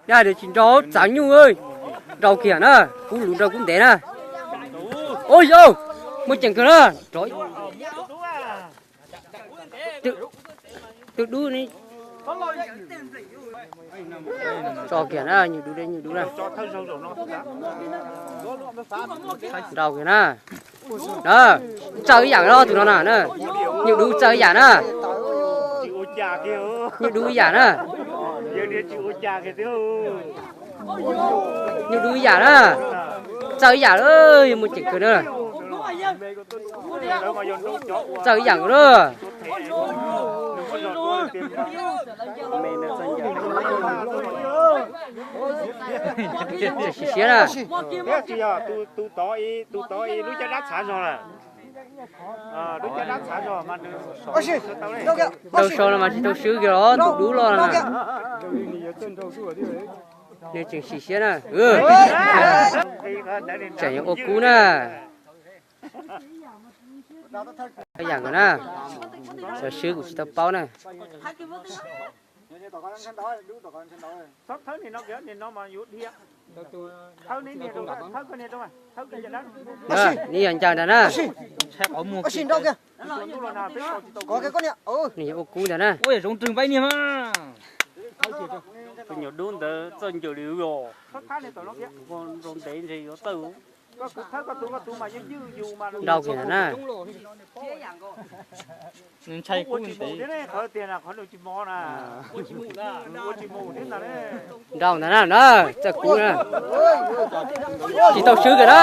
Nyob tsis nrau txav nyuj, nrau kiag na, kub lus nrau kub ntev na. Ua yau, muaj ceem kawg na. Tus dub ne, tso kiag na, nyuj dub, nyuj dub na. Nrau kiag na. Txawj ib yam los tus no na, nyuj dub txawj ib yam na. Nyuj dub ib yam na. Nyuj dub ib yam na. Txawj ib yam, yuav muaj ceem kawg na. Txawj ib yam na. Siab siab na. Tus tod ib lub caj dab txhav zog lawm. Ntau sau no mas tsis tau swb kiag los tus dub los na. Nws tseem sim siab na. Tseem yuav ua kub na. Yam nkaus na. Xyov swb kuv tsis tau paub na. Nws yog ncaws ntag na. Nws yog ua kub ntag na. Tus nyuam dub ntawd txawj ncaws li os. Nrau kiag na. Nrau ntag na, txawj kub na. Tsis tau swb kiag na.